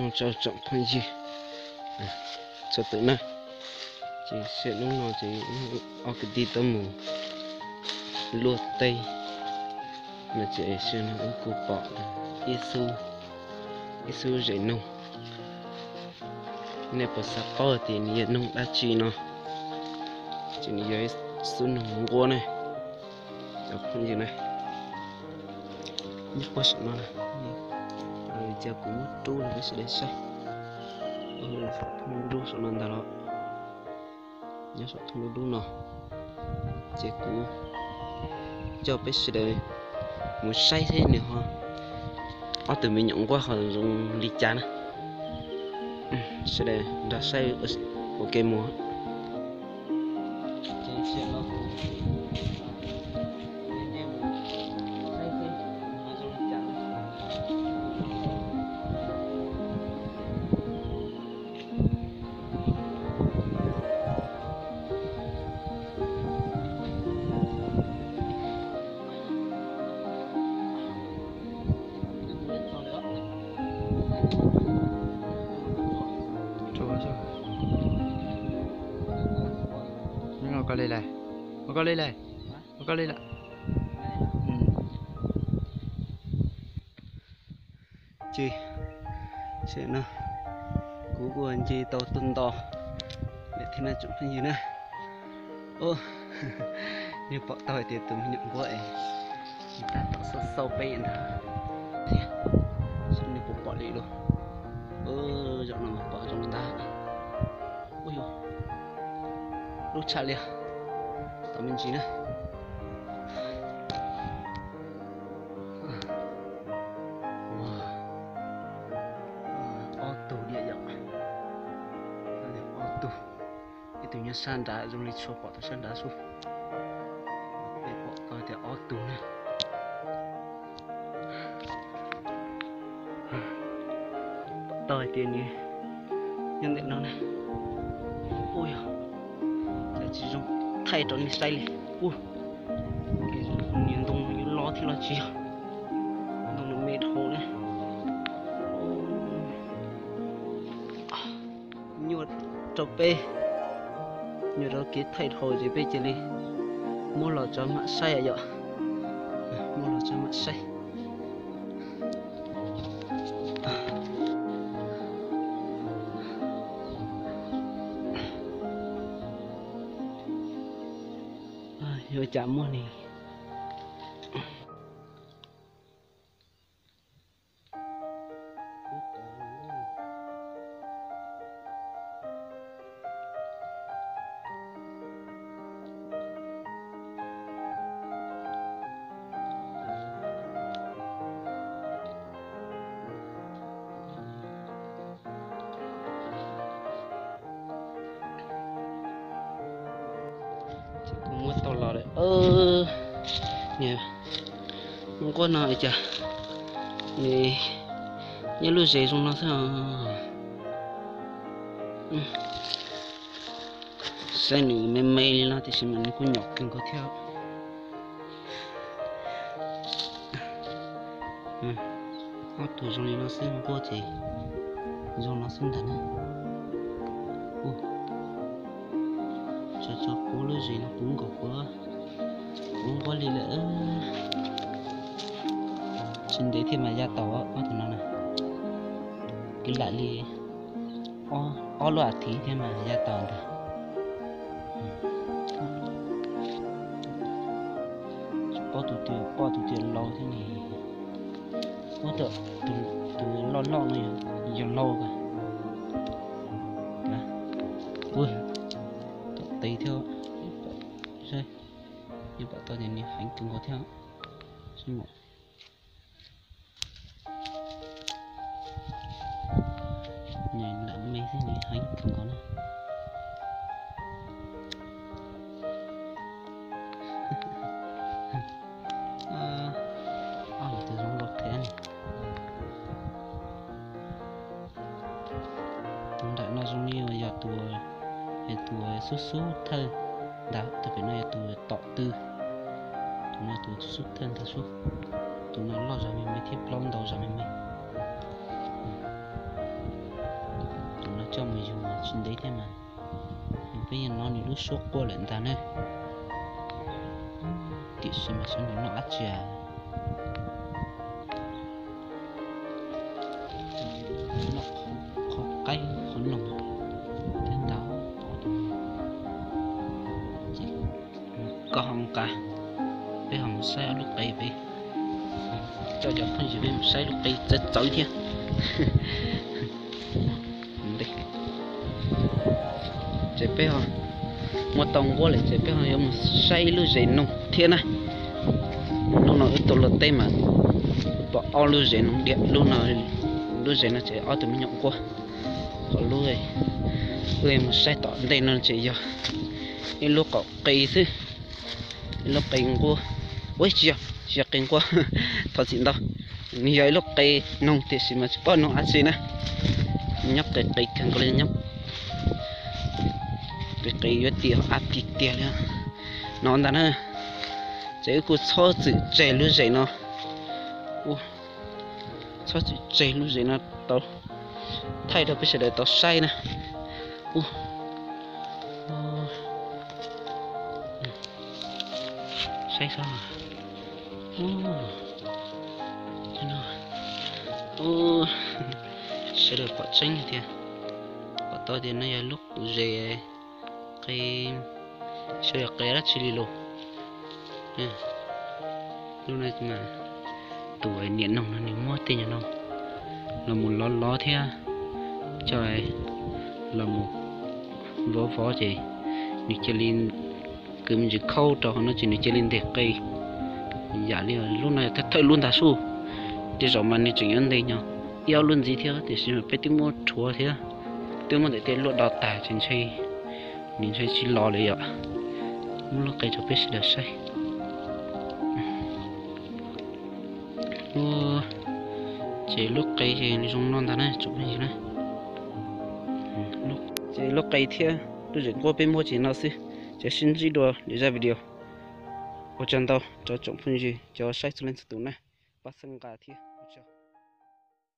Tsoom phooj ywg txhua tus na, ces sij hawm hnub no ces ob kwv tij tuaj mus luaj teb no ces sij hawm no wb kuj pom ib xub, ib xub zes noog. Nej puas xav paub tias nws yog noog dab tsi no? Ces nws yog ib xub noog nquab ne, cov phooj ywg na. Nyob puag saum no na, cia kuv muab rub rau peb sawv daws saib. Thoob dub dub saum no ntag los, nyob saum thoob dub dub no, ces kuv coj peb sawv daws mus saib seb nws ho, ob tug me nyuam nquab ho zoo li cas na. Sawv daws nrog saib ua ke mus. Ua koj li lawm, ua koj li lawm, ua koj li lawm. Ces no kuv kuj nce tau tuaj nto lawm thiab na tsoom phooj ywg na. Ub, nej pom tau hais tias tus me nyuam nquab es nws tab tom xauj xauj peb ntag thiab. Saib nej puas pom li lauj. Zaum no mas pom zoo ntag. Ub yuav, lub tshaj liaj, tom me ntsis na. Ob tug diam yom, ob tug. Ib tug nyob sab nrad, zoo li tshua pom tus sab nrad xwb. Peb pom tau tias ob tug na. Pom tau hais tias nws nyob ntawm no na. Ub yog, cas tsis zoo thaij rau nej saib li. Ub, nws ntoo yuav lo thiab los tsis yog, ntoo no me dhau na. Nyuaj rau peb, nyuaj rau kev thaij dhau ces peb cia li muab los tso mam saib yom. Muab los tso mam saib. Yuav cas muaj li. Ces kuv muab tau los lawm. Niam, nquab no cas nws nyob lub zes zoo no xwb os. Saib nws me me li no tiam sis mas nws kuj nyom kawg nkaus thiab. Ob tug zoo li no xwb nquab ces zoo no xwb ntag na. Tso tso puv lub zes no puv nkaus puv, puv nquab li lawm. Tsis ntev thiab mas ya tau ob tug no na. Kwv lam li ob lub as thiv thiab mas ya tau ntag. Tsis paub tus twg poj tus twg laus thiab ne. Ub, tus loj loj no yog laus kawg. Tom tes thiab, yeej pom tau tias nws heev kawg nkaus thiab. Nws lam me xwb nws heev kawg nkaus na. Ob, tus zoo nkauj thiab ne. Tus nram no zoo li yog tus, yog tus xub xub thawj ntag, tus pem no yog tus tom tw. Tus no tus xub xub thawj ntag xwb. Tus no loj zog me me thiab plaub ntau zog me me. Coj mus yug mas tsis ntev thiab mas. Peb yog no nws lub suab quaj lawm ntag ne. Tiam sis mas xyov nws noj dab tsi. Noj qhov qaib qhov noog thiab ntag. Koj ho nqa, peb ho mus saib ob lub qe peb. Coj cov phooj ywg peb mus saib lub qe txawv txawv thiab. Ces peb ho muab tau nquab lawm ces peb ho yuav mus saib ib lub zes noog thiab na. Hnub no wb tuaj luaj teb mas pom ob lub zes noog diam, lub no, lub zes no ces ob tug me nyuam nquab. Qhov lub wb mus saib tom ntej no ces yog ib lub qaum qe xwb, ib lub qe nquab. Ua tsis yog, tsis yog qe nquab, thov txim ntau. Nws yog ib lub qe noog tiam sis mas tsis paub noog dab tsi na. Nyob qe qe kawg nkaus li, nyob qe qe yuav tias av tiag tiag li no ntag na. Ces wb kuj txhob txwm tseg lub zes no, txhob txwm tseg lub zes no tau thaij rau peb sawv daws tau saib na. Saib xwb. Sawv daws pom tseeb tiag, pom tau tias no yog lub zes qe, xyov yog qe dab tsi li los. Lub no mas tus niam noog no nws muab tej nyuag no los mus lov lov thiab coj los mus vov vov ces nws cia li kwv me ntsis khaub rau hauv no ces nws cia li ntes qe. Yam li lub no yog thawj thawj lub ntag sub. Tej zaum mas nws tseem yuav ntes nyo ib ob lub ntxiv thiab tiam sis mas peb twb muab rhuav thiab, twb muab ntawm tej luaj do tag ces ntshe nws ntshe tsis los li yom. Muab lub qe rau peb sawv daws saib. Ces lub qe ces zoo no ntag na tsoom phooj ywg na. Ces lub qe thiab lub zes nquab peb muab ces no xwb, ces sib ntsib dua lwm zaj video. Ua tsaug ntau rau tsoom phooj ywg cov saib txhua leej txhua tus na, pab txhawb nqa thiab.